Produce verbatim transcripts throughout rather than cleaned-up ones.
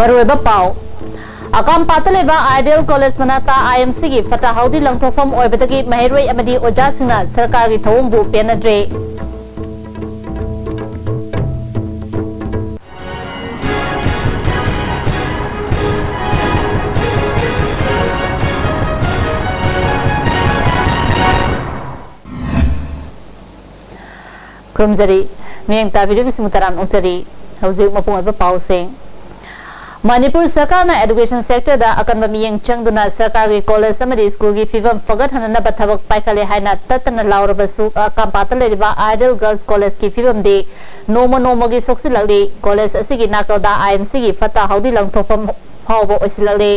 ꯃꯔꯨꯑꯣꯏꯕ ꯄꯥꯎ꯫ ꯑꯀꯥꯝꯄꯥꯠꯇ ꯂꯩꯕ ꯑꯥꯏꯗꯤꯌꯦꯜ ꯀꯣꯂꯦꯖ ꯃꯅꯥꯛꯇ ꯑꯥꯏ ꯑꯦꯝ ꯁꯤꯒꯤ ꯐꯠꯇ ꯍꯥꯎꯗꯤ ꯂꯪꯊꯣꯛꯐꯝ ꯑꯣꯏꯕꯗꯒꯤ ꯃꯍꯩꯔꯣꯏ ꯑꯃꯗꯤ ꯑꯣꯖꯥꯁꯤꯡꯅ ꯁꯔꯀꯥꯔꯒꯤ ꯊꯧꯑꯣꯡꯕꯨ ꯄꯦꯟꯅꯗ꯭ꯔꯦ꯫ ꯈꯨꯔꯨꯝꯖꯔꯤ꯫ ꯃꯤꯠꯌꯦꯡ ꯇꯥꯕꯤꯔꯤꯕꯁꯤꯡꯕꯨ ꯇꯔꯥꯝꯅ ꯑꯣꯛꯆꯔꯤ꯫ ꯍꯧꯖꯤꯛ ꯃꯄꯨꯡ ꯑꯣꯏꯕ ꯄꯥꯎꯁꯤꯡ꯫ ꯃꯅꯤꯄꯨꯔ ꯁꯔꯀꯥꯔꯅ education sectorꯗ ꯑꯀꯟꯕ ꯃꯤꯠꯌꯦꯡ ꯆꯪꯗꯨꯅ ꯁꯔꯀꯥꯔꯒꯤ ꯀꯣꯂꯦꯖ ꯑꯃꯗꯤ ꯁ꯭ꯀꯨꯜꯒꯤ ꯐꯤꯕꯝ ꯐꯒꯠꯍꯟꯅꯅꯕ ꯊꯕꯛ ꯄꯥꯏꯈꯠꯂꯦ ꯍꯥꯏꯅ ꯇꯠꯇꯅ ꯂꯥꯎꯔꯕꯁꯨ, ꯀꯥꯝꯄꯥꯠꯇ ꯂꯩꯔꯤꯕ ꯑꯥꯏꯗꯤꯌꯦꯜ ꯒꯔꯜꯁ ꯀꯣꯂꯦꯖꯀꯤ ꯐꯤꯕꯝꯗꯤ ꯅꯣꯡꯃ ꯅꯣꯡꯃꯒꯤ ꯁꯣꯛꯆꯤꯜꯂꯛꯂꯤ꯫ ꯀꯣꯂꯦꯖ ꯑꯁꯤꯒꯤ ꯅꯥꯀꯜꯗ ꯑꯥꯏ ꯑꯦꯝ ꯁꯤꯒꯤ ꯐꯠꯇ ꯍꯥꯎꯗꯤ ꯂꯪꯊꯣꯛꯐꯝ ꯐꯥꯎꯕ ꯑꯣꯏꯁꯤꯜꯂꯛꯂꯤ꯫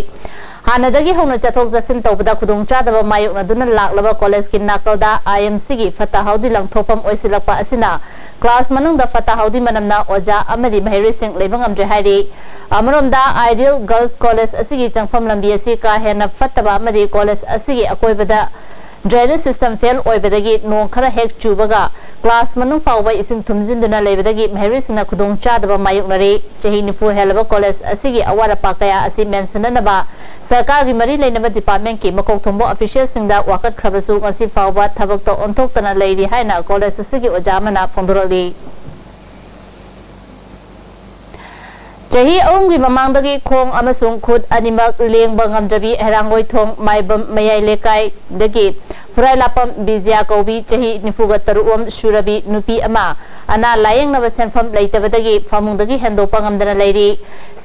ꯍꯥꯟꯅꯗꯒꯤ ꯍꯧꯅ ꯆꯠꯊꯣꯛ ꯆꯠꯁꯤꯟ ꯇꯧꯕꯗ ꯈꯨꯗꯣꯡꯆꯥꯗꯕ ꯃꯥꯌꯣꯛꯅꯗꯨꯅ ꯂꯥꯛꯂꯕ ꯀꯣꯂꯦꯖꯀꯤ ꯅꯥꯀꯜꯗ ꯑꯥꯏ ꯑꯦꯝ ꯁꯤꯒꯤ ꯐꯠꯇ ꯍꯥꯎꯗꯤ ꯂꯪꯊꯣꯛꯐꯝ ꯑꯣꯏꯁꯤꯜꯂꯛꯄ ꯑꯁꯤꯅ ꯀ꯭ꯂꯥꯁ ꯃꯅꯨꯡꯗ ꯐꯠꯇ ꯍꯥꯎꯗꯤ ꯃꯅꯝꯅ ꯑꯣꯖꯥ ꯑꯃꯗꯤ ꯃꯍꯩꯔꯣꯏꯁꯤꯡ ꯂꯩꯕ ꯉꯝꯗ꯭ꯔꯦ ꯍꯥꯏꯔꯤ꯫ ꯑꯃꯔꯣꯝꯗ, ꯑꯥꯏꯗꯤꯌꯦꯜ ꯒꯔꯜꯁ ꯀꯣꯂꯦꯖ ꯑꯁꯤꯒꯤ ꯆꯪꯐꯝ ꯂꯝꯕꯤ ꯑꯁꯤ ꯀꯥ ꯍꯦꯟꯅ ꯐꯠꯇꯕ ꯑꯃꯗꯤ ꯀꯣꯂꯦꯖ ꯑꯁꯤꯒꯤ ꯑꯀꯣꯏꯕꯗ drainage system fail ꯑꯣꯏꯕꯗꯒꯤ ꯅꯣꯡ ꯈꯔ ꯍꯦꯛ ꯆꯨꯕꯒ ꯀ꯭ꯂꯥꯁ ꯃꯅꯨꯡ ꯐꯥꯎꯕ ꯏꯁꯤꯡ ꯊꯨꯝꯖꯤꯟꯗꯨꯅ ꯂꯩꯕꯗꯒꯤ ꯃꯍꯩꯔꯣꯏꯁꯤꯡꯅ ꯈꯨꯗꯣꯡꯆꯥꯗꯕ ꯃꯥꯌꯣꯛꯅꯔꯤ꯫ ꯆꯍꯤ ꯅꯤꯐꯨ ꯍꯦꯜꯂꯕ ꯀꯣꯂꯦꯖ ꯑꯁꯤꯒꯤ ꯑꯋꯥꯠ ꯑꯄꯥ ꯀꯌꯥ ꯑꯁꯤ ꯃꯦꯟꯁꯤꯟꯅꯅꯕ ꯁꯔꯀꯥꯔꯒꯤ ꯃꯔꯤ ꯂꯩꯅꯕ departmentꯀꯤ ꯃꯀꯣꯛ ꯊꯣꯡꯕ officialꯁꯤꯡꯗ ꯋꯥꯀꯠꯈ꯭ꯔꯕꯁꯨ ꯉꯁꯤ ꯐꯥꯎꯕ ꯊꯕꯛꯇ ꯑꯣꯟꯊꯣꯛꯇꯅ ꯂꯩꯔꯤ ꯍꯥꯏꯅ ꯀꯣꯂꯦꯖ ꯑꯁꯤꯒꯤ ꯑꯣꯖꯥ ꯑꯃꯅ ꯐꯣꯡꯗꯣꯔꯛꯂꯤ꯫ ꯆꯍꯤ ꯑꯍꯨꯝꯒꯤ ꯃꯃꯥꯡꯗꯒꯤ ꯈꯣꯡ ꯑꯃꯁꯨꯡ ꯈꯨꯠ ꯑꯅꯤꯃꯛ ꯂꯦꯡꯕ ꯉꯝꯗ꯭ꯔꯕꯤ ꯍꯩꯔꯥꯡꯒꯣꯏꯊꯣꯡ ꯃꯥꯏꯕꯝ ꯃꯌꯥꯏ ꯂꯩꯀꯥꯏꯗꯒꯤ ꯐꯨꯔꯥꯏꯂꯥꯛꯄꯝ ꯕꯤꯖꯤꯌꯥ ꯀꯧꯕꯤ ꯆꯍꯤ ꯅꯤꯐꯨꯒ ꯇꯔꯨꯛ ꯔꯣꯝ ꯁꯨꯔꯕꯤ ꯅꯨꯄꯤ ꯑꯃ ꯑꯅꯥ ꯂꯥꯌꯦꯡꯅꯕ ꯁꯦꯟꯐꯝ ꯂꯩꯇꯕꯗꯒꯤ ꯐꯃꯨꯡꯗꯒꯤ ꯍꯦꯟꯗꯣꯛꯄ ꯉꯝꯗꯅ ꯂꯩꯔꯤ꯫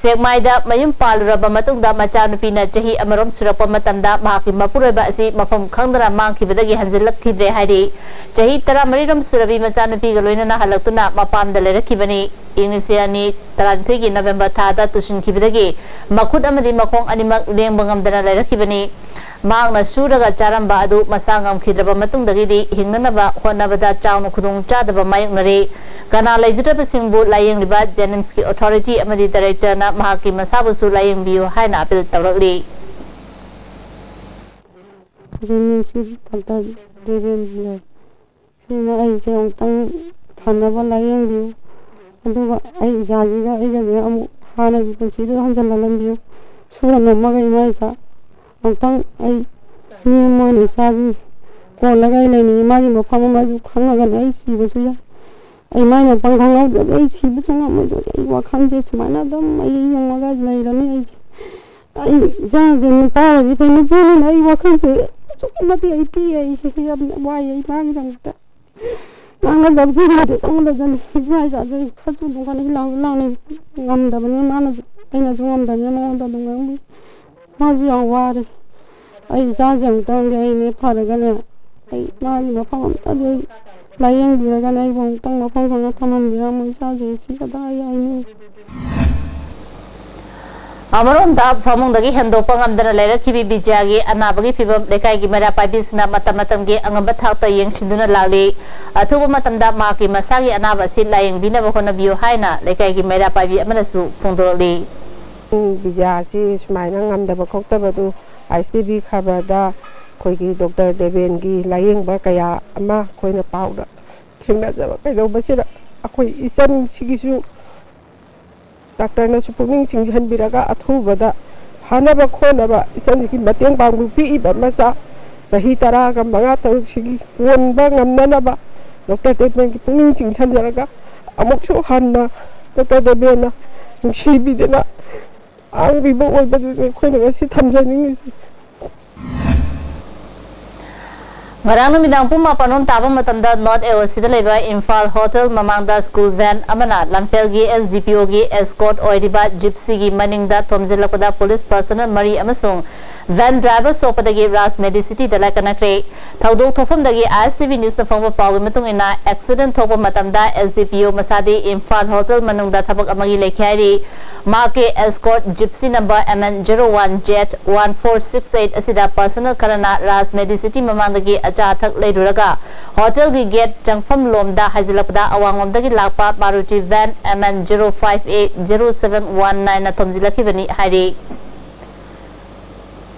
ꯁꯦꯛꯃꯥꯏꯗ ꯃꯌꯨꯝ ꯄꯥꯜꯂꯨꯔꯕ ꯃꯇꯨꯡꯗ ꯃꯆꯥꯅꯨꯄꯤꯅ ꯆꯍꯤ ꯑꯃꯔꯣꯝ ꯁꯨꯔꯛꯄ ꯃꯇꯝꯗ ꯃꯍꯥꯛꯀꯤ ꯃꯄꯨꯔꯣꯏꯕ ꯑꯁꯤ ꯃꯐꯝ ꯈꯪꯗꯅ ꯃꯥꯡꯈꯤꯕꯗꯒꯤ ꯍꯟꯖꯤꯜꯂꯛꯈꯤꯗ꯭ꯔꯦ ꯍꯥꯏꯔꯤ꯫ ꯆꯍꯤ ꯇꯔꯥꯃꯔꯤ ꯔꯣꯝ ꯁꯨꯔꯕꯤ ꯃꯆꯥꯅꯨꯄꯤꯒ ꯂꯣꯏꯅꯅ ꯍꯜꯂꯛꯇꯨꯅ ꯃꯄꯥꯝꯗ ꯂꯩꯔꯛꯈꯤꯕꯅꯤ꯫ ꯏꯪ ꯂꯤꯁꯤꯡ ꯑꯅꯤ ꯇꯔꯥꯅꯤꯊꯣꯏꯒꯤ ꯅꯕꯦꯝꯕꯔ ꯊꯥꯗ ꯇꯨꯁꯤꯟꯈꯤꯕꯗꯒꯤ ꯃꯈꯨꯠ ꯑꯃꯗꯤ ꯃꯈꯣꯡ ꯑꯅꯤꯃꯛ ꯂꯦꯡꯕ ꯉꯝꯗꯅ ꯂꯩꯔꯛꯈꯤꯕꯅꯤ꯫ ꯃꯍꯥꯛꯅ ꯁꯨꯔꯒ ꯆꯥꯔꯝꯕ ꯑꯗꯨ ꯃꯁꯥ ꯉꯝꯈꯤꯗ꯭ꯔꯕ ꯃꯇꯨꯡꯗꯒꯤꯗꯤ ꯍꯤꯡꯅꯅꯕ ꯍꯣꯠꯅꯕꯗ ꯆꯥꯎꯅ ꯈꯨꯗꯣꯡꯆꯥꯗꯕ ꯃꯥꯌꯣꯛꯅꯔꯦ꯫ ꯀꯅꯥ ꯂꯩꯖꯗ꯭ꯔꯕꯁꯤꯡꯕꯨ ꯂꯥꯌꯦꯡꯂꯤꯕ JNIMSꯀꯤ authority ꯑꯃꯗꯤ directorꯅ ꯃꯍꯥꯛꯀꯤ ꯃꯁꯥꯕꯨꯁꯨ ꯂꯥꯌꯦꯡꯕꯤꯌꯨ ꯍꯥꯏꯅ appeal ꯇꯧꯔꯛꯂꯤ꯫ JNIMSꯀꯤ ꯗꯥꯛꯇꯔ ꯗꯦꯕꯦꯟ ꯂꯩ꯫ ꯁꯤꯅ ꯑꯩꯁꯦ ꯑꯃꯨꯛꯇꯪ ꯐꯅꯕ ꯂꯥꯌꯦꯡꯕꯤꯌꯨ꯫ ꯑꯗꯨꯒ ꯑꯩ ꯏꯆꯥꯁꯤꯒ ꯑꯩꯒꯁꯦ ꯑꯃꯨꯛ ꯍꯥꯟꯅꯒꯤ ꯄꯨꯟꯁꯤꯗꯨꯗ ꯍꯟꯖꯤꯜꯍꯜꯍꯟꯕꯤꯌꯨ꯫ ꯁꯨꯔ ꯅꯣꯝꯃꯒ ꯏꯃꯥ ꯏꯆꯥ ꯑꯃꯨꯛꯇꯪ ꯑꯩ ꯃꯤ ꯑꯃ ꯑꯣꯏꯅ ꯏꯆꯥꯒꯤ ꯀꯣꯜꯂꯒ ꯑꯩ ꯂꯩꯅꯤꯡꯉꯤ꯫ ꯃꯥꯒꯤ ꯃꯐꯝ ꯑꯃꯁꯨ ꯈꯪꯉꯒꯅꯤ ꯑꯩ ꯁꯤꯕꯁꯨ ꯌꯥꯏ꯫ ꯑꯩ ꯃꯥꯏ ꯃꯐꯝ ꯈꯪꯍꯧꯗ꯭ꯔꯗꯤ ꯑꯩ ꯁꯤꯕꯁꯨ ꯉꯝꯃꯣꯏꯗꯣꯏꯅꯤ꯫ ꯑꯩ ꯋꯥꯈꯜꯁꯦ ꯁꯨꯃꯥꯏꯅ ꯑꯗꯨꯝ ꯑꯩ ꯌꯦꯡꯉꯒ ꯂꯩꯔꯅꯤ꯫ ꯑꯩꯁꯦ ꯑꯩ ꯏꯆꯥꯁꯦ ꯅꯨꯄꯥ ꯑꯣꯏꯔꯗꯤ ꯐꯩ, ꯅꯨꯄꯤꯅꯤꯅ ꯑꯩ ꯋꯥꯈꯜꯁꯦ ꯑꯁꯨꯛꯀꯤ ꯃꯇꯤꯛ ꯑꯩ ꯄꯤꯛꯑꯦ꯫ ꯑꯩꯁꯦ ꯌꯥꯝ ꯋꯥꯏ ꯑꯩ ꯃꯥꯒꯤꯗꯃꯛꯇ꯫ ꯃꯥꯅ ꯂꯧꯖꯔꯗꯤ ꯆꯪꯉꯨ ꯂꯩꯖꯅꯤ꯫ ꯏꯃꯥ ꯏꯆꯥꯁꯦ ꯈꯔꯁꯨ ꯑꯗꯨꯝ ꯀꯥꯟꯅ ꯂꯥꯎ ꯂꯥꯎꯅ ꯉꯝꯗꯕꯅꯤꯅ ꯃꯥꯅꯁꯨ ꯑꯩꯅꯁꯨ ꯉꯝꯗꯕꯅꯤꯅ ꯃꯉꯣꯟꯗ ꯑꯗꯨꯝ ꯉꯥꯡꯕꯤ꯫ ꯃꯥꯁꯨ ꯌꯥꯝ ꯋꯥꯔꯦ꯫ ꯑꯩ ꯏꯆꯥꯁꯦ ꯑꯃꯨꯛꯇꯪꯗꯤ ꯑꯩꯅꯦ ꯐꯔꯒꯅꯦ ꯑꯩ ꯃꯥꯒꯤ ꯃꯐꯝ ꯑꯝꯇꯗꯤ ꯑꯩ ꯂꯥꯏꯌꯦꯡꯕꯤꯔꯒꯅꯦ ꯑꯩꯕꯨ ꯑꯃꯨꯛꯇꯪ ꯃꯐꯝ ꯈꯪꯅ ꯊꯝꯍꯟꯕꯤꯔꯝꯃꯣ꯫ ꯏꯆꯥꯁꯦ ꯁꯤ ꯈꯛꯇ ꯑꯩ ꯍꯥꯏꯅꯤꯡꯉꯤ꯫ ꯑꯃꯔꯣꯝꯗ ꯐꯃꯨꯡꯗꯒꯤ ꯍꯦꯟꯗꯣꯛꯄ ꯉꯝꯗꯅ ꯂꯩꯔꯛꯈꯤꯕꯤ ꯕꯤꯖ꯭ꯌꯥꯒꯤ ꯑꯅꯥꯕꯒꯤ ꯐꯤꯚꯝ ꯂꯩꯀꯥꯏꯒꯤ ꯃꯩꯔꯥ ꯄꯥꯏꯕꯤꯁꯤꯡꯅ ꯃꯇꯝ ꯃꯇꯝꯒꯤ ꯑꯉꯝꯕ ꯊꯥꯛꯇ ꯌꯦꯡꯁꯤꯟꯗꯨꯅ ꯂꯥꯛꯂꯤ꯫ ꯑꯊꯨꯕ ꯃꯇꯝꯗ ꯃꯍꯥꯛꯀꯤ ꯃꯁꯥꯒꯤ ꯑꯅꯥꯕ ꯑꯁꯤ ꯂꯥꯌꯦꯡꯕꯤꯅꯕ ꯍꯣꯠꯅꯕꯤꯌꯨ ꯍꯥꯏꯅ ꯂꯩꯀꯥꯏꯒꯤ ꯃꯩꯔꯥ ꯄꯥꯏꯕꯤ ꯑꯃꯅꯁꯨ ꯐꯣꯡꯗꯣꯔꯛꯂꯤ꯫ ꯕꯤꯖꯥꯁꯤ ꯁꯨꯃꯥꯏꯅ ꯉꯝꯗꯕ ꯈꯣꯠꯇꯕꯗꯨ ꯑꯥꯏ ꯑꯦꯁ ꯇꯤ ꯚꯤ ꯈꯕꯔꯗ ꯑꯩꯈꯣꯏꯒꯤ ꯗꯣꯛꯇꯔ ꯗꯦꯕꯦꯟꯒꯤ ꯂꯥꯏꯌꯦꯡꯕ ꯀꯌꯥ ꯑꯃ ꯑꯩꯈꯣꯏꯅ ꯄꯥꯎꯗ ꯊꯦꯡꯅꯖꯕ ꯀꯩꯗꯧꯕꯁꯤꯗ ꯑꯩꯈꯣꯏ ꯏꯆꯟꯁꯤꯒꯤꯁꯨ ꯗꯥꯛꯇꯔꯅꯁꯨ ꯄꯨꯛꯅꯤꯡ ꯆꯤꯡꯁꯤꯟꯕꯤꯔꯒ ꯑꯊꯨꯕꯗ ꯐꯅꯕ ꯈꯣꯠꯅꯕ ꯏꯆꯟꯁꯤꯒꯤ ꯃꯇꯦꯡ ꯄꯥꯡꯕꯤꯕ ꯄꯤꯛꯏꯕ ꯃꯆꯥ ꯆꯍꯤ ꯇꯔꯥꯒ ꯃꯉꯥ ꯇꯔꯨꯛꯁꯤꯒꯤ ꯀꯣꯟꯕ ꯉꯝꯅꯅꯕ ꯗꯣꯛꯇꯔ ꯗꯦꯕꯦꯟꯒꯤ ꯄꯨꯛꯅꯤꯡ ꯆꯤꯡꯁꯤꯟꯖꯔꯒ ꯑꯃꯨꯛꯁꯨ ꯍꯟꯅ ꯗꯣꯛꯇꯔ ꯗꯦꯕꯦꯟꯅ ꯅꯨꯡꯁꯤꯕꯤꯗꯨꯅ ꯇꯥꯡꯕꯤꯕ ꯑꯣꯏꯕꯗꯨꯅꯤ ꯑꯩꯈꯣꯏꯅ ꯉꯁꯤ ꯊꯝꯖꯅꯤꯡꯉꯤꯁꯤ꯫ ꯉꯔꯥꯡ ꯅꯨꯃꯤꯗꯥꯡ ꯄꯨꯡ ꯃꯥꯄꯟ ꯔꯣꯝ ꯇꯥꯕ ꯃꯇꯝꯗ ꯅꯣꯔꯠ ꯑꯦ ꯑꯣ ꯁꯤꯗ ꯂꯩꯕ ꯏꯝꯐꯥꯜ ꯍꯣꯇꯦꯜ ꯃꯃꯥꯡꯗ ꯁ꯭ꯀꯨꯜ ꯚꯦꯟ ꯑꯃꯅ ꯂꯝꯐꯦꯜꯒꯤ ꯑꯦꯁ ꯗꯤ ꯄꯤ ꯑꯣꯒꯤ ꯑꯦꯁꯀꯣꯔꯠ ꯑꯣꯏꯔꯤꯕ ꯖꯤꯞꯁꯤꯒꯤ ꯃꯅꯤꯡꯗ ꯊꯣꯝꯖꯤꯜꯂꯛꯄꯗ ꯄꯨꯂꯤꯁ ꯄꯔꯁꯅꯦꯜ ꯃꯔꯤ ꯑꯃꯁꯨꯡ ꯚꯦꯟ ꯗ꯭ꯔꯥꯏꯚꯔ ꯁꯣꯛꯄꯗꯒꯤ ꯔꯥꯖ ꯃꯦꯗꯤꯁꯤꯇꯤꯗ ꯂꯥꯏꯀꯠꯅꯈ꯭ꯔꯦ꯫ ꯊꯧꯗꯣꯛ ꯊꯣꯛꯐꯝꯗꯒꯤ ꯑꯥꯏ ꯑꯦꯁ ꯇꯤ ꯚꯤ ꯅ꯭ꯌꯨꯁꯅ ꯐꯪꯕ ꯄꯥꯎꯒꯤ ꯃꯇꯨꯡ ꯏꯟꯅ, ꯑꯦꯛꯁꯤꯗꯦꯟ ꯊꯣꯛꯄ ꯃꯇꯝꯗ ꯑꯦꯁ ꯗꯤ ꯄꯤ ꯑꯣ ꯃꯁꯥꯗꯤ ꯏꯝꯐꯥꯜ ꯍꯣꯇꯦꯜ ꯃꯅꯨꯡꯗ ꯊꯕꯛ ꯑꯃꯒꯤ ꯂꯩꯈꯤ ꯍꯥꯏꯔꯤ꯫ ꯃꯍꯥꯛꯀꯤ escort Gypsy number M N zero one Z one four six eight ꯑꯁꯤꯗ ꯄꯔꯁꯅꯦꯜ ꯈꯔꯅ ꯔꯥꯖ ꯃꯦꯗꯤꯁꯤꯇꯤ ꯃꯃꯥꯡꯗꯒꯤ ꯑꯆꯥ ꯑꯊꯛ ꯂꯩꯔꯨꯔꯒ ꯍꯣꯇꯦꯜꯒꯤ ꯒꯦꯠ ꯆꯪꯐꯝ ꯂꯣꯝꯗ ꯍꯥꯏꯖꯤꯜꯂꯛꯄꯗ ꯑꯋꯥꯡꯂꯣꯝꯗꯒꯤ ꯂꯥꯛꯄ Maruti van M N zero five A zero seven one ꯅꯥꯏꯟꯅ ꯊꯣꯝꯖꯤꯜꯂꯛꯈꯤꯕꯅꯤ ꯍꯥꯏꯔꯤ꯫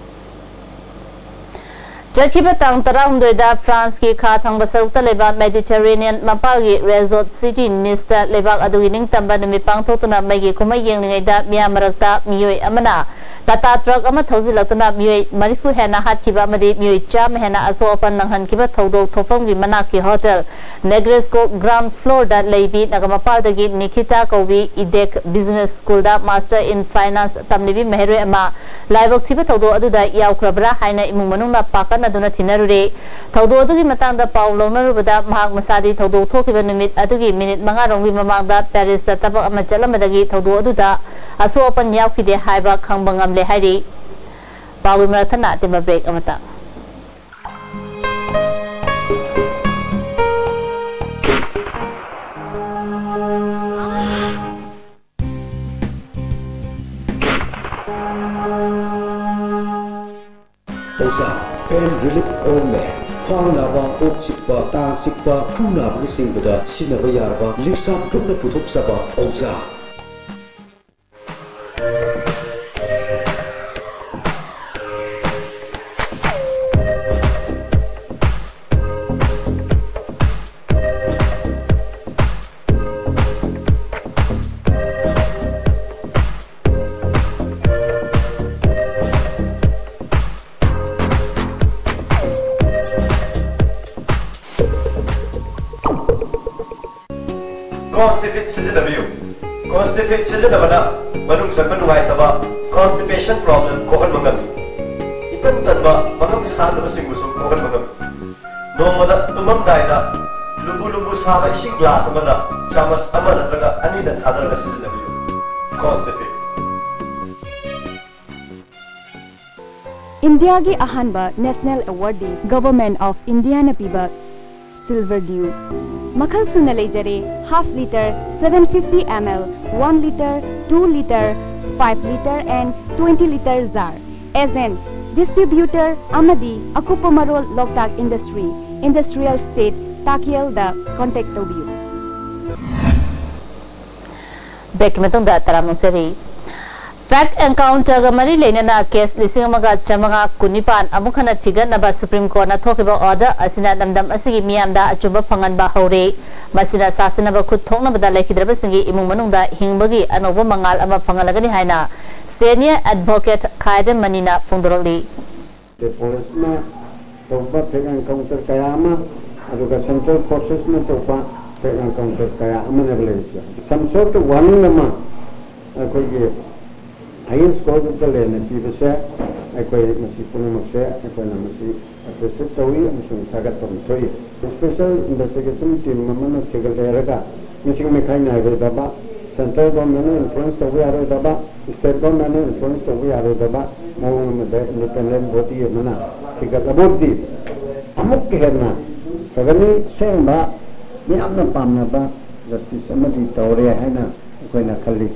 ꯆꯠꯈꯤꯕ ꯇꯥꯡ ꯇꯔꯥꯍꯨꯝꯗꯣꯏꯗ ꯐ꯭ꯔꯥꯟꯁꯀꯤ ꯈꯥ ꯊꯪꯕ ꯁꯔꯨꯛꯇ ꯂꯩꯕ ꯃꯦꯗꯤꯇꯔꯦꯅꯤꯌꯟ ꯃꯄꯥꯜꯒꯤ ꯔꯦꯖꯣꯔꯠ ꯁꯤꯇꯤ ꯅꯤꯁꯇ ꯂꯩꯕꯥꯛ ꯑꯗꯨꯒꯤ ꯅꯤꯡꯇꯝꯕ ꯅꯨꯃꯤꯠ ꯄꯥꯡꯊꯣꯛꯇꯨꯅ ꯃꯩꯒꯤ ꯀꯨꯝꯍꯩ ꯌꯦꯡꯂꯤꯉꯩꯗ ꯃꯤꯌꯥꯝ ꯃꯔꯛꯇ ꯃꯤꯑꯣꯏ ꯑꯃꯅ ꯇꯥꯇꯥ ꯇ꯭ꯔꯛ ꯑꯃ ꯊꯧꯖꯤꯜꯂꯛꯇꯨꯅ ꯃꯤꯑꯣꯏ ꯃꯔꯤꯐꯨ ꯍꯦꯟꯅ ꯍꯥꯠꯈꯤꯕ ꯑꯃꯗꯤ ꯃꯤꯑꯣꯏ ꯆꯥꯝꯃ ꯍꯦꯟꯅ ꯑꯁꯣꯛ ꯑꯄꯟ ꯅꯪꯍꯟꯈꯤꯕ ꯊꯧꯗꯣꯛ ꯊꯣꯛꯐꯝꯒꯤ ꯃꯅꯥꯛꯀꯤ ꯍꯣꯇꯦꯜ ꯅꯦꯒ꯭ꯔꯦꯁꯀꯣ ꯒ꯭ꯔꯥꯎꯟ ꯐ꯭ꯂꯣꯔꯗ ꯂꯩꯕꯤ ꯅꯒꯥꯃꯄꯥꯜꯗꯒꯤ ꯅꯤꯈꯤꯇꯥ ꯀꯧꯕꯤ ꯏꯗꯦꯛ ꯕꯤꯖꯤꯅꯦꯁ ꯁ꯭ꯀꯨꯜꯗ ꯃꯥꯁꯇꯔ ꯏꯟ ꯐꯥꯏꯅꯥꯟꯁ ꯇꯝꯂꯤꯕꯤ ꯃꯍꯩꯔꯣꯏ ꯑꯃ ꯂꯥꯏꯕꯛ ꯊꯤꯕ ꯊꯧꯗꯣꯛ ꯑꯗꯨꯗ ꯌꯥꯎꯈ꯭ꯔꯕ꯭ꯔꯥ ꯍꯥꯏꯅ ꯏꯃꯨꯡ ꯃꯅꯨꯡꯅ ꯄꯥꯈꯠꯅꯗꯨꯅ ꯊꯤꯅꯔꯨꯔꯦ꯫ ꯊꯧꯗꯣꯛ ꯑꯗꯨꯒꯤ ꯃꯇꯥꯡꯗ ꯄꯥꯎ ꯂꯧꯅꯔꯨꯕꯗ ꯃꯍꯥꯛ ꯃꯁꯥꯗꯤ ꯊꯧꯗꯣꯛ ꯊꯣꯛꯈꯤꯕ ꯅꯨꯃꯤꯠ ꯑꯗꯨꯒꯤ ꯃꯤꯅꯤꯠ ꯃꯉꯥ ꯔꯣꯝꯒꯤ ꯃꯃꯥꯡꯗ ꯄꯦꯔꯤꯁꯇ ꯊꯕꯛ ꯑꯃ ꯆꯠꯂꯝꯕꯗꯒꯤ ꯊꯧꯗꯣꯛ ꯑꯗꯨꯗ ꯑꯁꯣꯛ ꯑꯄꯟ ꯌꯥꯎꯈꯤꯗꯦ ꯍꯥꯏꯕ ꯈꯪꯕ ꯉꯝꯂꯦ ꯍꯥꯏꯔꯤ꯫ ꯄꯥꯎꯒꯤ ꯃꯔꯛ ꯊꯠꯅ ꯑꯇꯦꯟꯕ ꯕ꯭ꯔꯦꯛ ꯑꯃꯇ꯫ ꯑꯣꯖꯥ, ꯄꯦꯟ ꯔꯤꯂꯤꯐ ꯑꯣꯏꯜ ꯃꯦꯟ꯫ ꯈ꯭ꯋꯥꯡ ꯅꯥꯕ, ꯀꯣꯛ ꯆꯤꯛꯄ, ꯇꯥꯡ ꯆꯤꯛꯄ, ꯈꯨ ꯅꯥꯕꯅꯆꯤꯡꯕꯗ ꯁꯤꯖꯤꯟꯅꯕ ꯌꯥꯔꯕ ꯂꯤꯞꯁꯥꯞ ꯒ꯭ꯔꯨꯞꯅ ꯄꯨꯊꯣꯛꯆꯕ ꯑꯣꯖꯥ꯫ ꯀꯣꯟꯁꯇꯤꯐꯤꯠ ꯁꯤꯖꯤꯟꯅꯕꯤꯌꯨ꯫ ꯀꯣꯟꯁꯇꯤꯐꯤꯠ ꯁꯤꯖꯤꯟꯅꯕꯅ ꯃꯅꯨꯡ ꯆꯪꯕ ꯅꯨꯡꯉꯥꯏꯇꯕ, constipation problem ꯀꯣꯛꯍꯟꯕ ꯉꯝꯃꯤ꯫ ꯏꯇꯟ ꯇꯟꯕ, ꯃꯉꯝ ꯁꯥꯟꯗꯕꯁꯤꯡꯕꯨꯁꯨ ꯀꯣꯛꯍꯟꯕ ꯉꯝꯃꯤ꯫ ꯅꯣꯡꯃꯗ ꯇꯨꯝꯃꯝꯗꯥꯏꯗ ꯂꯨꯝꯕꯨ ꯂꯨꯝꯕꯨ ꯁꯥꯕ ꯏꯁꯤꯡ ꯒ꯭ꯂꯥꯁ ꯑꯃꯗ ꯆꯥꯃꯁ ꯑꯃ ꯅꯠꯇ꯭ꯔꯒ ꯑꯅꯤꯗ ꯊꯥꯗꯔꯒ ꯁꯤꯖꯤꯟꯅꯕꯤꯌꯨ꯫ ꯀꯣꯟꯁꯇꯤꯐꯤꯠ꯫ ꯏꯟꯗꯤꯌꯥꯒꯤ ꯑꯍꯥꯟꯕ ꯅꯦꯁꯅꯦꯜ ꯑꯦꯋꯥꯔꯗꯤ ꯒꯚꯔꯟꯃꯦꯟꯠ ꯑꯣꯐ ꯏꯟꯗꯤꯌꯥꯅ ꯄꯤꯕ ꯁꯤꯜꯚꯔ ꯗ꯭ꯌꯨ꯫ ꯃꯈꯜ ꯁꯨꯅ ꯂꯩꯖꯔꯦ: half litre, seven fifty ml, one litre, two litre, five litre and twenty litre jar꯫ Agent, distributor ꯑꯃꯗꯤ ꯑꯀꯨꯞꯄ ꯃꯔꯣꯜ ꯂꯣꯛꯇꯥꯛ ꯏꯟꯗꯁꯇ꯭ꯔꯤ, ꯏꯟꯗꯁꯇ꯭ꯔꯤꯌꯦꯜ ꯏꯁꯇꯦꯠ, ꯇꯥꯀꯦꯜꯗ ꯀꯣꯟꯇꯦꯛ ꯇꯧꯕꯤꯌꯨ꯫ ꯕ꯭ꯔꯦꯛꯀꯤ ꯃꯇꯨꯡꯗ ꯇꯔꯥꯝꯅ ꯑꯣꯛꯆꯔꯤ꯫ ꯄꯦꯛ ꯑꯦꯟꯀꯥꯎꯟꯇꯔꯒ ꯃꯔꯤ ꯂꯩꯅꯅ ꯀꯦꯁ ꯂꯤꯁꯤꯡ ꯑꯃꯒ ꯆꯥꯃꯉꯥ ꯀꯨꯟꯅꯤꯄꯥꯟ ꯑꯃꯨꯛ ꯍꯟꯅ ꯊꯤꯒꯠꯅꯕ ꯁꯨꯄ꯭ꯔꯤꯝ ꯀꯣꯔꯠꯅ ꯊꯣꯛꯈꯤꯕ ꯑꯣꯔꯗꯔ ꯑꯁꯤꯅ ꯂꯝꯗꯝ ꯑꯁꯤꯒꯤ ꯃꯤꯌꯥꯝꯗ ꯑꯆꯨꯝꯕ ꯐꯪꯍꯟꯕ ꯍꯧꯔꯦ꯫ ꯃꯁꯤꯅ ꯁꯥꯁꯤꯟꯅꯕ ꯈꯨꯠ ꯊꯣꯛꯅꯕꯗ ꯂꯩꯈꯤꯗ꯭ꯔꯕꯁꯤꯡꯒꯤ ꯏꯃꯨꯡ ꯃꯅꯨꯡꯗ ꯍꯤꯡꯕꯒꯤ ꯑꯅꯧꯕ ꯃꯉꯥꯜ ꯑꯃ ꯐꯪꯍꯜꯂꯒꯅꯤ ꯍꯥꯏꯅ ꯁꯦꯅꯤꯌꯔ ꯑꯦꯗꯚꯣꯀꯦꯠ ꯈꯥꯏꯗꯦꯝ ꯃꯅꯤꯅ ꯐꯣꯡꯗꯣꯔꯛꯂꯤ꯫ ꯄꯨꯂꯤꯁꯅ ꯇꯧꯕ ꯄꯦꯛ ꯑꯦꯟꯀꯥꯎꯟꯇꯔ ꯀꯌꯥ ꯑꯃ, ꯑꯗꯨꯒ ꯁꯦꯟꯇ꯭ꯔꯦꯜ ꯐꯣꯔꯁꯦꯁꯅ ꯇꯧꯕ ꯄꯦꯛ ꯑꯦꯟꯀꯥꯎꯟꯇꯔ ꯀꯌꯥ ꯑꯃꯅꯦꯕ ꯂꯩꯔꯤꯁꯦ꯫ Some sort of warning ꯑꯃ ꯑꯩꯈꯣꯏꯒꯤ highest court of the land ꯄꯤꯕꯁꯦ, ꯑꯩꯈꯣꯏ ꯃꯁꯤ ꯄꯨꯝꯅꯃꯛꯁꯦ ꯑꯩꯈꯣꯏꯅ ꯃꯁꯤ ꯑꯦꯄ꯭ꯔꯤꯁꯤꯌꯦꯠ ꯇꯧꯏ ꯑꯃꯁꯨꯡ ꯊꯥꯒꯠꯐꯝ ꯊꯣꯛꯏ꯫ ꯏꯁꯄꯦꯁꯦꯜ ꯏꯟꯚꯦꯁꯇꯤꯒꯦꯁꯟ ꯇꯤꯝ ꯑꯃꯅ ꯊꯤꯒꯠꯂꯦ ꯍꯥꯏꯔꯒ ꯃꯤꯁꯤꯡ ꯃꯤꯈꯥꯏ ꯅꯥꯏꯔꯣꯏꯗꯕ, ꯁꯦꯟꯇ꯭ꯔꯦꯜ ꯒꯣꯔꯃꯦꯟꯅ ꯏꯟꯐ꯭ꯂꯨꯌꯦꯟꯁ ꯇꯧꯕ ꯌꯥꯔꯣꯏꯗꯕ, ꯁ꯭ꯇꯦꯠ ꯒꯣꯔꯃꯦꯟꯅ ꯏꯟꯐ꯭ꯂꯨꯌꯦꯟꯁ ꯇꯧꯕ ꯌꯥꯔꯣꯏꯗꯕ ꯃꯑꯣꯡ ꯑꯃꯗ ꯏꯟꯗꯤꯄꯦꯟꯗꯦꯟ ꯕꯣꯗꯤ ꯑꯃꯅ ꯊꯤꯒꯠꯂꯕꯨꯗꯤ ꯑꯃꯨꯛꯀ ꯍꯦꯟꯅ ꯐꯒꯅꯤ꯫ ꯑꯁꯦꯡꯕ ꯃꯤꯌꯥꯝꯅ ꯄꯥꯝꯅꯕ ꯖꯁꯇꯤꯁ ꯑꯃꯗꯤ ꯇꯧꯔꯦ ꯍꯥꯏꯅ ꯑꯩꯈꯣꯏꯅ ꯈꯜꯂꯤ꯫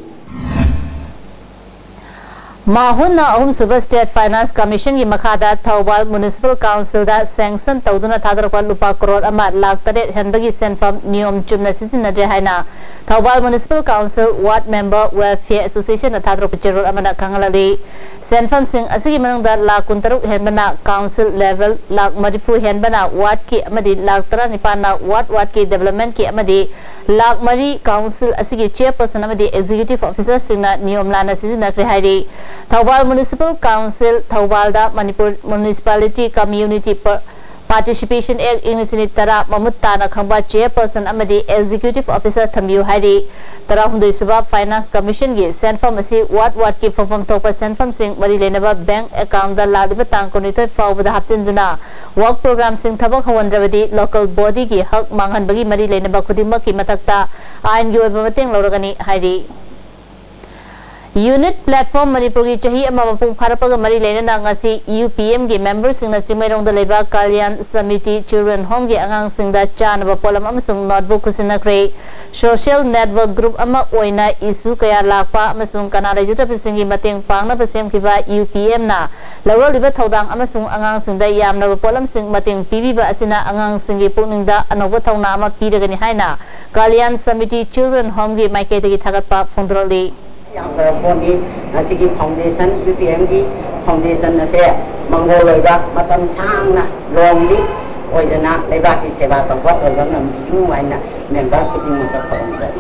ꯃꯥꯍꯨꯟꯅ ꯑꯍꯨꯝꯁꯨꯕ ꯁ꯭ꯇꯦꯠ ꯐꯥꯏꯅꯥꯟꯁ ꯀꯃꯤꯁꯟꯒꯤ ꯃꯈꯥꯗ ꯊꯧꯕꯥꯜ ꯃ꯭ꯌꯨꯅꯤꯁꯤꯄꯥꯜ ꯀꯥꯎꯟꯁꯤꯜꯗ ꯁꯦꯡꯁꯟ ꯇꯧꯗꯨꯅ ꯊꯥꯗꯔꯛꯄ ꯂꯨꯄꯥ ꯀꯔꯣꯔ ꯑꯃ ꯂꯥꯈ ꯇꯔꯦꯠ ꯍꯦꯟꯕꯒꯤ ꯁꯦꯟꯐꯝ ꯅꯤꯌꯣꯝ ꯆꯨꯝꯅ ꯁꯤꯖꯤꯟꯅꯗ꯭ꯔꯦ ꯍꯥꯏꯅ ꯊꯧꯕꯥꯜ ꯃ꯭ꯌꯨꯅꯤꯁꯤꯄꯥꯜ ꯀꯥꯎꯟꯁꯤꯜ ꯋꯥꯔꯗ ꯃꯦꯝꯕꯔ ꯋꯦꯜꯐꯤꯌꯔ ꯑꯦꯁꯣꯁꯤꯌꯦꯁꯟꯅ ꯊꯥꯗꯣꯔꯛꯄ ꯆꯦꯔꯣꯜ ꯑꯃꯅ ꯈꯪꯍꯜꯂꯛꯂꯤ꯫ ꯁꯦꯟꯐꯝꯁꯤꯡ ꯑꯁꯤꯒꯤ ꯃꯅꯨꯡꯗ ꯂꯥꯈ ꯀꯨꯟꯇꯔꯨꯛ ꯍꯦꯟꯕꯅ ꯀꯥꯎꯟꯁꯤꯜ ꯂꯦꯚꯦꯜ, ꯂꯥꯈ ꯃꯔꯤꯐꯨ ꯍꯦꯟꯕꯅ ꯋꯥꯔꯗꯀꯤ ꯑꯃꯗꯤ ꯂꯥꯈ ꯇꯔꯥꯅꯤꯄꯥꯟꯅ ꯋꯥꯔꯗ ꯋꯥꯔꯗꯀꯤ ꯗꯤꯕꯦꯂꯞꯃꯦꯟꯠꯀꯤ ꯑꯃꯗꯤ ꯂꯥꯈ ꯃꯔꯤ ꯀꯥꯎꯟꯁꯤꯜ ꯑꯁꯤꯒꯤ ꯆꯦꯌꯔꯄꯔꯁꯟ ꯑꯃꯗꯤ ꯑꯦꯛꯖꯤꯀ꯭ꯌꯨꯇꯤꯚ ꯑꯣꯐꯤꯁꯔꯁꯤꯡꯅ ꯅꯤꯌꯣꯝ ꯂꯥꯟꯅ ꯁꯤꯖꯤꯟꯅꯈ꯭ꯔꯦ ꯍꯥꯏꯔꯤ꯫ ꯊꯧꯕꯥꯜ ꯃ꯭ꯌꯨꯅꯤꯁꯤꯄꯥꯜ ꯀꯥꯎꯟꯁꯤꯜ, ꯊꯧꯕꯥꯜꯗ ꯃꯅꯤꯄꯨꯔ ꯃ꯭ꯌꯨꯅꯤꯁꯤꯄꯥꯂꯤꯇꯤ ꯀꯝꯃ꯭ꯌꯨꯅꯤꯇꯤ ꯄ-, ꯄꯥꯔꯇꯤꯁꯤꯄꯦꯁꯟ ꯑꯦꯛ ꯏꯪ ꯂꯤꯁꯤꯡ ꯑꯅꯤ ꯇꯔꯥ ꯃꯃꯨꯠ ꯇꯥꯅ ꯈꯪꯕ ꯆꯦꯌꯔꯄꯔꯁꯟ ꯑꯃꯗꯤ ꯑꯦꯛꯖꯤꯀ꯭ꯌꯨꯇꯤꯚ ꯑꯣꯐꯤꯁꯔ ꯊꯝꯕꯤꯌꯨ ꯍꯥꯏꯔꯤ꯫ ꯇꯔꯥꯍꯨꯝꯗꯣꯏꯁꯨꯕ ꯐꯥꯏꯅꯥꯟꯁ ꯀꯃꯤꯁꯟꯒꯤ ꯁꯦꯟꯐꯝ ꯑꯁꯤ ꯋꯥꯔꯗ ꯋꯥꯔꯗꯀꯤ ꯐꯪꯐꯝ ꯊꯣꯛꯄ ꯁꯦꯟꯐꯝꯁꯤꯡ ꯃꯔꯤ ꯂꯩꯅꯕ ꯕꯦꯡꯛ ꯑꯦꯀꯥꯎꯟꯗ ꯂꯥꯛꯂꯤꯕ ꯇꯥꯡ ꯀꯨꯟꯅꯤꯊꯣꯏ ꯐꯥꯎꯕꯗ ꯍꯥꯞꯆꯤꯟꯗꯨꯅ ꯋꯥꯔꯛ ꯄ꯭ꯔꯣꯒ꯭ꯔꯥꯝꯁꯤꯡ ꯊꯕꯛ ꯍꯧꯍꯟꯗ꯭ꯔꯕꯗꯤ ꯂꯣꯀꯦꯜ ꯕꯣꯗꯤꯒꯤ ꯍꯛ ꯃꯥꯡꯍꯟꯕꯒꯤ ꯃꯔꯤ ꯂꯩꯅꯕ ꯈꯨꯗꯤꯡꯃꯛꯀꯤ ꯃꯊꯛꯇ ꯑꯥꯏꯟꯒꯤ ꯑꯣꯏꯕ ꯃꯇꯦꯡ ꯂꯧꯔꯒꯅꯤ ꯍꯥꯏꯔꯤ꯫ ꯌꯨꯅꯤꯠ ꯄ꯭ꯂꯦꯠꯐꯣꯝ ꯃꯅꯤꯄꯨꯔꯒꯤ ꯆꯍꯤ ꯑꯃ ꯃꯄꯨꯡ ꯐꯥꯔꯛꯄꯒ ꯃꯔꯤ ꯂꯩꯅꯅ ꯉꯁꯤ ꯌꯨ ꯄꯤ ꯑꯦꯝꯒꯤ ꯃꯦꯝꯕꯔꯁꯤꯡꯅ ꯆꯤꯡꯃꯩꯔꯣꯡꯗ ꯂꯩꯕ ꯀꯜꯌꯥꯟ ꯁꯃꯤꯇꯤ ꯆꯤꯜꯗ꯭ꯔꯦꯟ ꯍꯣꯝꯒꯤ ꯑꯉꯥꯡꯁꯤꯡꯗ ꯆꯥꯅꯕ ꯄꯣꯠꯂꯝ ꯑꯃꯁꯨꯡ ꯅꯣꯠꯕꯨꯛ ꯈꯨꯠꯁꯤꯟꯅꯈ꯭ꯔꯦ꯫ ꯁꯣꯁꯤꯌꯦꯜ ꯅꯦꯠꯋꯥꯔꯛ ꯒ꯭ꯔꯨꯞ ꯑꯃ ꯑꯣꯏꯅ ꯏꯁꯨ ꯀꯌꯥ ꯂꯥꯛꯄ ꯑꯃꯁꯨꯡ ꯀꯅꯥ ꯂꯩꯖꯗ꯭ꯔꯕꯁꯤꯡꯒꯤ ꯃꯇꯦꯡ ꯄꯥꯡꯅꯕ ꯁꯦꯝꯈꯤꯕ ꯌꯨ ꯄꯤ ꯑꯦꯝꯅ ꯂꯧꯔꯛꯂꯤꯕ ꯊꯧꯗꯥꯡ ꯑꯃꯁꯨꯡ ꯑꯉꯥꯡꯁꯤꯡꯗ ꯌꯥꯝꯂꯕ ꯄꯣꯠꯂꯝꯁꯤꯡ ꯃꯇꯦꯡ ꯄꯤꯕꯤꯕ ꯑꯁꯤꯅ ꯑꯉꯥꯡꯁꯤꯡꯒꯤ ꯄꯨꯛꯅꯤꯡꯗ ꯑꯅꯧꯕ ꯊꯧꯅꯥ ꯑꯃ ꯄꯤꯔꯒꯅꯤ ꯍꯥꯏꯅ ꯀꯜꯌꯥꯟ ꯁꯃꯤꯇꯤ ꯆꯤꯜꯗ꯭ꯔꯦꯟ ꯍꯣꯝꯒꯤ ꯃꯥꯏꯀꯩꯗꯒꯤ ꯊꯥꯒꯠꯄ ꯐꯣꯡꯗꯣꯔꯛꯂꯤ꯫ ꯌꯥꯝꯈ꯭ꯔꯕ ꯄꯣꯠꯅꯤ꯫ ꯉꯁꯤꯒꯤ foundation, ꯕꯤ ꯄꯤ ꯑꯦꯝꯒꯤ foundation ꯑꯁꯦ ꯃꯪꯒꯣꯜ ꯑꯣꯏꯕ, ꯃꯇꯝ ꯁꯥꯡꯅ, long live ꯑꯣꯏꯗꯅ ꯂꯩꯕꯥꯛꯀꯤ ꯁꯦꯕꯥ ꯇꯧꯕ ꯑꯣꯏꯕ ꯉꯝꯕꯤꯌꯨ ꯍꯥꯏꯅ member ꯈꯨꯗꯤꯡꯃꯛꯇ ꯈꯨꯔꯨꯝꯖꯔꯤ꯫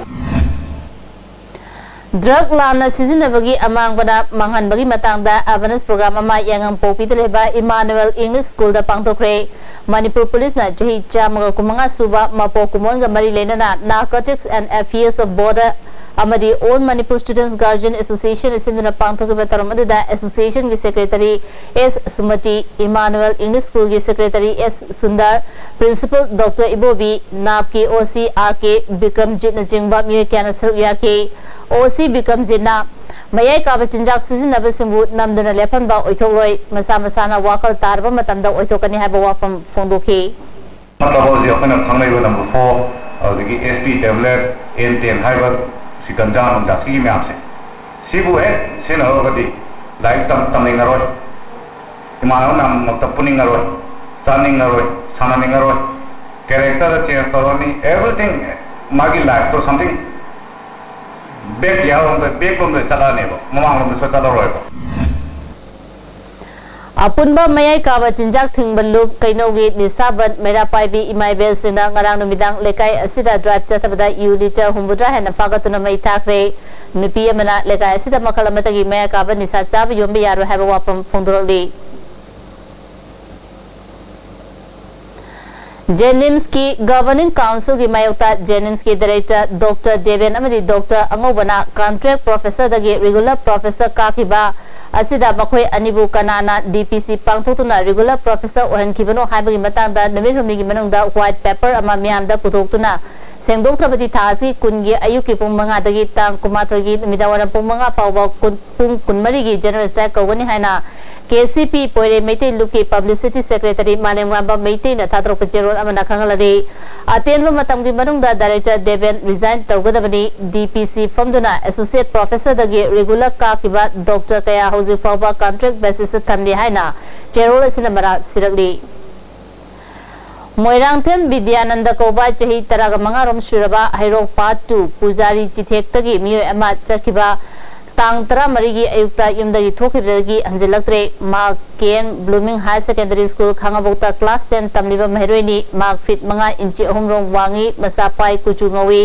ꯗ꯭ꯔꯒ ꯂꯥꯟꯅ ꯁꯤꯖꯤꯟꯅꯕꯒꯤ ꯑꯃꯥꯡꯕꯅ ꯃꯥꯡꯍꯟꯕꯒꯤ ꯃꯇꯥꯡꯗ awareness program ꯑꯃ ꯌꯥꯏꯉꯪꯄꯣꯛꯄꯤꯗ ꯂꯩꯕ ꯏꯃꯥꯅꯨꯑꯦꯜ ꯏꯪꯂꯤꯁ ꯁ꯭ꯀꯨꯜꯗ ꯄꯥꯡꯊꯣꯛꯈ꯭ꯔꯦ꯫ ꯃꯅꯤꯄꯨꯔ ꯄꯨꯂꯤꯁꯅ ꯆꯍꯤ ꯆꯥꯝꯃꯒ ꯀꯨꯟꯃꯉꯥ ꯁꯨꯕ ꯃꯄꯣꯛ ꯀꯨꯝꯑꯣꯟꯒ ꯃꯔꯤ ꯂꯩꯅꯅ Narcotics and Affairs of Border ꯑꯃꯗꯤ All Manipur Students Guardian Association ꯁꯤꯟꯗꯨꯅ ꯄꯥꯡꯊꯣꯛꯈꯤꯕ ꯊꯧꯔꯝ ꯑꯗꯨꯗ association ꯒꯤ secretary ꯑꯦꯁ ꯁꯨꯃꯇꯤ, ꯏꯃꯥꯅꯨꯑꯦꯜ ꯏꯪꯂꯤꯁ ꯁ꯭ꯀꯨꯜꯒꯤ secretary ꯑꯦꯁ ꯁꯨꯟꯗꯔ, principal ꯗꯣꯛꯇꯔ ꯏꯕꯣꯕꯤ, ꯅꯥꯞꯀꯤ ꯑꯣ ꯁꯤ ꯑꯥꯔ ꯀꯦ ꯕꯤꯀ꯭ꯔꯝꯖꯤꯠꯅꯆꯤꯡꯕ ꯃꯤꯑꯣꯏ ꯀꯌꯥꯅ ꯁꯔꯨꯛ ꯌꯥꯈꯤ꯫ ꯑꯣ ꯁꯤ ꯕꯤꯀ꯭ꯔꯝꯖꯤꯠꯅ ꯃꯌꯥꯏ ꯀꯥꯕ ꯆꯤꯟꯖꯥꯛ ꯁꯤꯖꯤꯟꯅꯕꯁꯤꯡꯕꯨ ꯅꯝꯗꯨꯅ ꯂꯦꯞꯍꯟꯕ ꯑꯣꯏꯊꯣꯛꯂꯣꯏ, ꯃꯁꯥ ꯃꯁꯥꯅ ꯋꯥꯈꯜ ꯇꯥꯔꯕ ꯃꯇꯝꯗ ꯑꯣꯏꯊꯣꯛꯀꯅꯤ ꯍꯥꯏꯕ ꯋꯥꯐꯝ ꯐꯣꯡꯗꯣꯛꯈꯤ꯫ ꯅꯠꯇꯕ ꯍꯧꯖꯤꯛ ꯑꯩꯈꯣꯏꯅ ꯈꯪꯅꯔꯤꯕ number four, ꯑꯗꯒꯤ S P tablet, N ten ꯍꯥꯏꯕ ꯁꯤ ꯒꯟꯖꯥ ꯅꯨꯡꯖꯥ ꯁꯤꯒꯤ ꯃꯌꯥꯝꯁꯦ, ꯁꯤꯕꯨ ꯍꯦꯛ ꯁꯤꯖꯤꯟꯅꯍꯧꯔꯒꯗꯤ ꯂꯥꯏꯔꯤꯛ ꯇꯝ ꯇꯝꯅꯤꯡꯉꯔꯣꯏ, ꯏꯃꯥꯟꯅꯕ ꯃꯌꯥꯝꯃꯛꯇ ꯄꯨꯅꯤꯡꯉꯔꯣꯏ, ꯆꯥꯅꯤꯡꯉꯔꯣꯏ, ꯁꯥꯟꯅꯅꯤꯡꯉꯔꯣꯏ, character change ꯇꯧꯔꯅꯤ, everything, ꯃꯥꯒꯤ life ꯇꯣ something back ꯌꯥꯔꯣꯝꯗ, back ꯂꯣꯝꯗ ꯆꯠꯂꯛꯑꯅꯦꯕ, ꯃꯃꯥꯡꯂꯣꯝꯗ ꯁꯨꯡꯆꯠ ꯆꯠꯂꯔꯣꯏꯕ꯫ ꯑꯄꯨꯟꯕ ꯃꯌꯥꯏ ꯀꯥꯕ ꯆꯤꯟꯖꯥꯛ ꯊꯤꯡꯕ ꯂꯨꯞ ꯀꯩꯅꯧꯒꯤ ꯅꯤꯁꯥ ꯕꯟꯗ ꯃꯩꯔꯥ ꯄꯥꯏꯕꯤ ꯏꯃꯥ ꯏꯕꯦꯜꯁꯤꯡꯅ ꯉꯔꯥꯡ ꯅꯨꯃꯤꯗꯥꯡ ꯂꯩꯀꯥꯏ ꯑꯁꯤꯗ drive ꯆꯠꯊꯕꯗ ꯌꯨ litre ꯍꯨꯝꯐꯨꯇꯔꯥ ꯍꯦꯟꯅ ꯐꯥꯒꯠꯇꯨꯅ ꯃꯩ ꯊꯥꯈ꯭ꯔꯦ꯫ ꯅꯨꯄꯤ ꯑꯃꯅ ꯂꯩꯀꯥꯏ ꯑꯁꯤꯗ ꯃꯈꯜ ꯑꯃꯠꯇꯒꯤ ꯃꯌꯥꯏ ꯀꯥꯕ ꯅꯤꯁꯥ ꯆꯥꯕ ꯌꯣꯟꯕ ꯌꯥꯔꯣꯏ ꯍꯥꯏꯕ ꯋꯥꯐꯝ ꯐꯣꯡꯗꯣꯔꯛꯂꯤ꯫ ꯖꯦꯅꯤꯝꯁꯀꯤ governing councilꯒꯤ ꯃꯥꯌꯣꯛꯇ ꯖꯦꯅꯤꯝꯁꯀꯤ director ꯗꯣꯛꯇꯔ ꯗꯦꯕꯦꯟ ꯑꯃꯗꯤ ꯗꯣꯛꯇꯔ ꯑꯉꯧꯕꯅ contract professorꯗꯒꯤ regular professor ꯀꯥꯈꯤꯕ ꯑꯁꯤꯗ ꯃꯈꯣꯏ ꯑꯅꯤꯕꯨ ꯀꯅꯥꯅ D P C ꯄꯥꯡꯊꯣꯛꯇꯨꯅ regular professor ꯑꯣꯏꯍꯟꯈꯤꯕꯅꯣ ꯍꯥꯏꯕꯒꯤ ꯃꯇꯥꯡꯗ ꯅꯨꯃꯤꯠ ꯍꯨꯝꯅꯤꯒꯤ ꯃꯅꯨꯡꯗ white paper ꯑꯃ ꯃꯤꯌꯥꯝꯗ ꯄꯨꯊꯣꯛꯇꯨꯅ ꯁꯦꯡꯗꯣꯛꯇ꯭ꯔꯕꯗꯤ ꯊꯥ ꯑꯁꯤꯒꯤ ꯀꯨꯟꯒꯤ ꯑꯌꯨꯛꯀꯤ ꯄꯨꯡ ꯃꯉꯥꯗꯒꯤ ꯇꯥꯡ ꯀꯨꯟꯃꯥꯊꯣꯏꯒꯤ ꯅꯨꯃꯤꯗꯥꯡꯋꯥꯏꯔꯝ ꯄꯨꯡ ꯃꯉꯥ ꯐꯥꯎꯕ ꯀꯨꯟ ꯄꯨꯡ ꯀꯨꯟꯃꯔꯤꯒꯤ general strike ꯀꯧꯒꯅꯤ ꯍꯥꯏꯅ K C P ꯄꯣꯏꯔꯩ Meitei ꯂꯨꯞꯀꯤ publicity secretary ꯃꯥꯂꯦꯝꯉꯥꯟꯕ ꯃꯩꯇꯩꯅ ꯊꯥꯗꯣꯔꯛꯄ ꯆꯦꯔꯣꯜ ꯑꯃꯅ ꯈꯪꯍꯜꯂꯔꯤ꯫ ꯑꯇꯦꯟꯕ ꯃꯇꯝꯒꯤ ꯃꯅꯨꯡꯗ director ꯗꯦꯕꯦꯟ resign ꯇꯧꯒꯗꯕꯅꯤ꯫ D P C ꯐꯝꯗꯨꯅ associate professorꯗꯒꯤ regular ꯀꯥꯈꯤꯕ doctor ꯀꯌꯥ ꯍꯧꯖꯤꯛ ꯐꯥꯎꯕ contract basisꯇ ꯊꯝꯂꯤ ꯍꯥꯏꯅ ꯆꯦꯔꯣꯜ ꯑꯁꯤꯅ ꯃꯔꯥꯜ ꯁꯤꯔꯛꯂꯤ꯫ ꯃꯣꯏꯔꯥꯡꯊꯦꯝ ꯕꯤꯗ꯭ꯌꯥꯅꯟꯗ ꯀꯧꯕ ꯆꯍꯤ ꯇꯔꯥꯒ ꯃꯉꯥꯔꯣꯝ ꯁꯨꯔꯕ ꯍꯩꯔꯣꯛ part two ꯄꯨꯖꯥꯔꯤ ꯆꯤꯊꯦꯛꯇꯒꯤ ꯃꯤꯑꯣꯏ ꯑꯃ ꯆꯠꯈꯤꯕ ꯇꯥꯡ ꯇꯔꯥꯃꯔꯤꯒꯤ ꯑꯌꯨꯛꯇ ꯌꯨꯝꯗꯒꯤ ꯊꯣꯛꯈꯤꯕꯗꯒꯤ ꯍꯟꯖꯤꯜꯂꯛꯇ꯭ꯔꯦ꯫ ꯃꯍꯥꯛ K N blooming higher secondary school ꯈꯥꯉꯕꯣꯛꯇ ꯀ꯭ꯂꯥꯁ ꯇꯦꯟ ꯇꯝꯂꯤꯕ ꯃꯍꯩꯔꯣꯏꯅꯤ꯫ ꯃꯍꯥꯛ ꯐꯤꯠ ꯃꯉꯥ ꯏꯟꯆꯤ ꯑꯍꯨꯝ ꯔꯣꯝ ꯋꯥꯡꯏ, ꯃꯁꯥ ꯄꯥꯏ, ꯀꯨꯆꯨ ꯉꯧꯏ꯫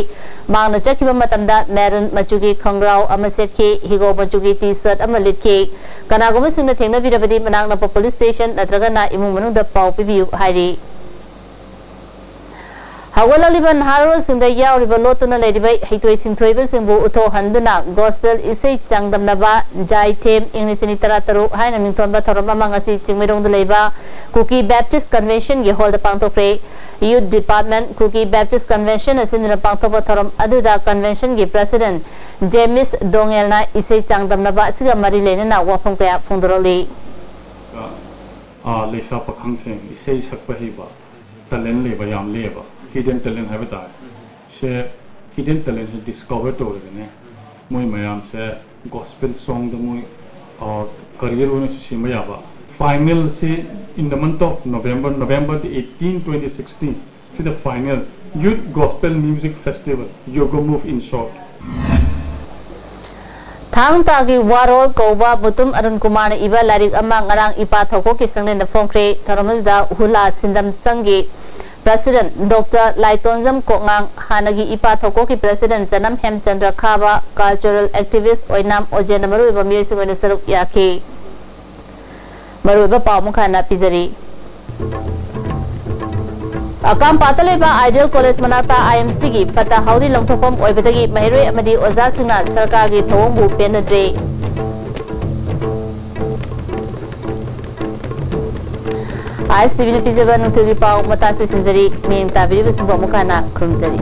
ꯃꯍꯥꯛꯅ ꯆꯠꯈꯤꯕ ꯃꯇꯝꯗ ꯃꯦꯔꯨꯟ ꯃꯆꯨꯒꯤ ꯈꯣꯡꯒ꯭ꯔꯥꯎ ꯑꯃ ꯁꯦꯠꯈꯤ, ꯍꯤꯒꯣꯛ ꯃꯆꯨꯒꯤ ꯇꯤ ꯁꯔꯠ ꯑꯃ ꯂꯤꯠꯈꯤ꯫ ꯀꯅꯥꯒꯨꯝꯕꯁꯤꯡꯅ ꯊꯦꯡꯅꯕꯤꯔꯕꯗꯤ ꯃꯅꯥꯛ ꯅꯛꯄ ꯄꯨꯂꯤꯁ ꯁ꯭ꯇꯦꯁꯟ ꯅꯠꯇ꯭ꯔꯒꯅ ꯏꯃꯨꯡ ꯃꯅꯨꯡꯗ ꯄꯥꯎ ꯄꯤꯕꯤꯌꯨ ꯍꯥꯏꯔꯤ꯫ ꯍꯧꯒꯠꯂꯛꯂꯤꯕ ꯅꯍꯥꯔꯣꯜꯁꯤꯡꯗ ꯌꯥꯎꯔꯤꯕ ꯂꯣꯠꯇꯨꯅ ꯂꯩꯔꯤꯕ ꯍꯩꯊꯣꯏ ꯁꯤꯡꯊꯣꯏꯕꯁꯤꯡꯕꯨ ꯎꯠꯊꯣꯛꯍꯟꯗꯨꯅ ꯒꯣꯁꯄꯦꯜ ꯏꯁꯩ ꯆꯥꯡꯗꯝꯅꯕ ꯖꯥꯏꯊꯦꯝ ꯏꯪ ꯂꯤꯁꯤꯡ ꯑꯅꯤ ꯇꯔꯥꯇꯔꯨꯛ ꯍꯥꯏꯅ ꯃꯤꯡꯊꯣꯟꯕ ꯊꯧꯔꯝ ꯑꯃ ꯉꯁꯤ ꯆꯤꯡꯃꯩꯔꯣꯡꯗ ꯂꯩꯕ ꯀꯨꯀꯤ ꯕꯦꯞꯇꯤꯁ ꯀꯟꯚꯦꯟꯁꯟꯒꯤ ꯍꯣꯜꯗ ꯄꯥꯡꯊꯣꯛꯈ꯭ꯔꯦ꯫ ꯌꯨꯠ ꯗꯤꯄꯥꯔꯠꯃꯦꯟ, ꯀꯨꯀꯤ ꯕꯦꯞꯇꯤꯁ ꯀꯟꯚꯦꯟꯁꯟꯅ ꯁꯤꯟꯗꯨꯅ ꯄꯥꯡꯊꯣꯛꯄ ꯊꯧꯔꯝ ꯑꯗꯨꯗ ꯀꯟꯚꯦꯟꯁꯟꯒꯤ ꯄ꯭ꯔꯁꯤꯗꯦꯟ ꯖꯦꯃꯤꯁ ꯗꯣꯉꯦꯜꯅ ꯏꯁꯩ ꯆꯥꯡꯗꯝꯅꯕ ꯑꯁꯤꯒ ꯃꯔꯤ ꯂꯩꯅꯅ ꯋꯥꯐꯝ ꯀꯌꯥ ꯐꯣꯡꯗꯣꯔꯛꯂꯤ꯫ ꯑꯥ, ꯂꯩꯁꯥ ꯄꯥꯈꯪꯁꯤꯡ ꯏꯁꯩ ꯁꯛꯄ ꯍꯩꯕ, ꯇꯦꯂꯦꯟ ꯂꯩꯕ ꯌꯥꯝ ꯂꯩꯌꯦꯕ, ꯍꯤꯗꯟ ꯇꯦꯂꯦꯟ ꯍꯥꯏꯕ ꯇꯥꯔꯦ꯫ ꯁꯦ ꯍꯤꯗꯟ ꯇꯦꯂꯦꯟꯁꯦ ꯗꯤꯁꯀꯚꯔ ꯇꯧꯔꯒꯅꯦ, ꯃꯣꯏ ꯃꯌꯥꯝꯁꯦ ꯒꯣꯁꯄꯦꯜ ꯁꯣꯡꯗ ꯃꯣꯏ ꯀꯔꯤꯌꯔ ꯑꯣꯏꯅꯁꯨ ꯁꯦꯝꯕ ꯌꯥꯕ꯫ ꯐꯥꯏꯅꯦꯜꯁꯤ in the month of November, November the eighteen, twenty sixteen, ꯁꯤꯗ final Youth Gospel Music Festival, Yoga Move in Short. ꯊꯥꯡ ꯇꯥꯒꯤ ꯋꯥꯔꯣꯜ ꯀꯧꯕ ꯃꯨꯇꯨꯝ ꯑꯔꯨꯟ ꯀꯨꯃꯥꯔꯅ ꯏꯕ ꯂꯥꯏꯔꯤꯛ ꯑꯃ ꯉꯔꯥꯡ ꯏꯄꯥ ꯊꯧꯀꯣꯛꯀꯤ ꯁꯪꯂꯦꯟꯗ ꯐꯣꯡꯈ꯭ꯔꯦ꯫ ꯊꯧꯔꯝ ꯑꯗꯨꯗ ꯍꯨꯂꯥ ꯁꯤꯟꯗꯝ ꯁꯪꯒꯤ ꯄ꯭ꯔꯁꯤꯗꯦꯟ ꯗꯣꯛꯇꯔ ꯂꯥꯏꯇꯣꯟꯖꯝ ꯀꯣꯛꯉꯥꯡ, ꯍꯥꯟꯅꯒꯤ ꯏꯄꯥ ꯊꯧꯀꯣꯛꯀꯤ ꯄ꯭ꯔꯁꯤꯗꯦꯟ ꯆꯅꯝ ꯍꯦꯝꯆꯟꯗ꯭ꯔ ꯈꯥꯕ, ꯀꯜꯆꯔꯦꯜ ꯑꯦꯛꯇꯤꯚꯤꯁ ꯑꯣꯏꯅꯥꯝ ꯑꯣꯖꯦꯟꯅ ꯃꯔꯨꯑꯣꯏꯕ ꯃꯤꯑꯣꯏꯁꯤꯡ ꯑꯣꯏꯅ ꯁꯔꯨꯛ ꯌꯥꯈꯤ꯫ ꯃꯔꯨꯑꯣꯏꯕ ꯄꯥꯎ ꯑꯃꯨꯛ ꯍꯟꯅ ꯄꯤꯖꯔꯤ꯫ ꯑꯀꯥꯝꯄꯥꯠꯇ ꯂꯩꯕ ꯑꯥꯏꯗꯤꯌꯦꯜ ꯀꯣꯂꯦꯖ ꯃꯅꯥꯛꯇ ꯑꯥꯏ ꯑꯦꯝ ꯁꯤꯒꯤ ꯐꯠꯇ ꯍꯥꯎꯗꯤ ꯂꯪꯊꯣꯛꯐꯝ ꯑꯣꯏꯕꯗꯒꯤ ꯃꯍꯩꯔꯣꯏ ꯑꯃꯗꯤ ꯑꯣꯖꯥꯁꯤꯡꯅ ꯁꯔꯀꯥꯔꯒꯤ ꯊꯧꯑꯣꯡꯕꯨ ꯄꯦꯟꯅꯗ꯭ꯔꯦ꯫ ꯑꯥꯏ ꯑꯦꯁ ꯇꯤ ꯚꯤꯅ ꯄꯤꯖꯕ ꯅꯨꯡꯊꯤꯜꯒꯤ ꯄꯥꯎ ꯃꯇꯥꯡ ꯂꯣꯏꯁꯤꯟꯖꯔꯤ꯫ ꯃꯤꯠꯌꯦꯡ ꯇꯥꯕꯤꯔꯤꯕꯁꯤꯡꯕꯨ ꯑꯃꯨꯛ ꯍꯟꯅ ꯈꯨꯔꯨꯝꯖꯔꯤ꯫